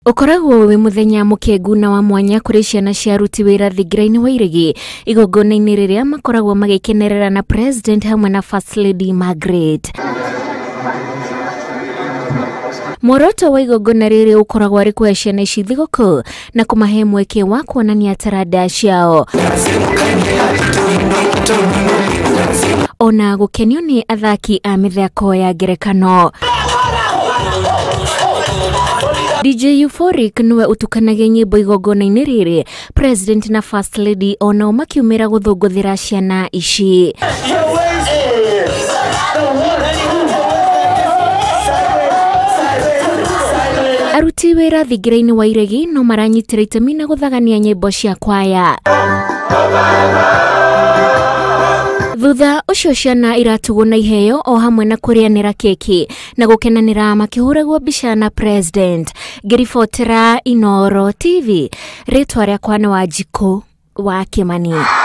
Ũkoragwo wĩ mũthenya mũkengu na wa mwanya kũrĩ ciana cia aruti wĩra thingira-inĩ wa Iregi igongona-inĩ rĩrĩa makoragwo magĩkenerera na President hamwe na First Lady Margaret. Muoroto wa igongona rĩrĩ ũkoragwo arĩ kũhe ciana ici thigũkũ na kũmahe mweke wa kuonania taranda ciao ona gũkenio nĩ athaki a mĩthako ya ngerekano. DJ Euphoric nĩwe ũtukanagia nyĩmbo igongona-inĩ rĩrĩ, President na First Lady onao makiumĩra gũthũngũthĩra ciana ici. Aruti wĩra thingira-inĩ wa Iregi no maranyitĩra itemi na gũthagania nyĩmbo cia kwaya. Thutha ũcio ciana iratugwo na iheo o hamwe na kũrĩanĩra keki na gũkenanĩra makĩhũragwo mbica na President. Ngĩribotera Inooro TV, rĩtwa rĩakwa nĩ Wanjikũ wa Kĩmani.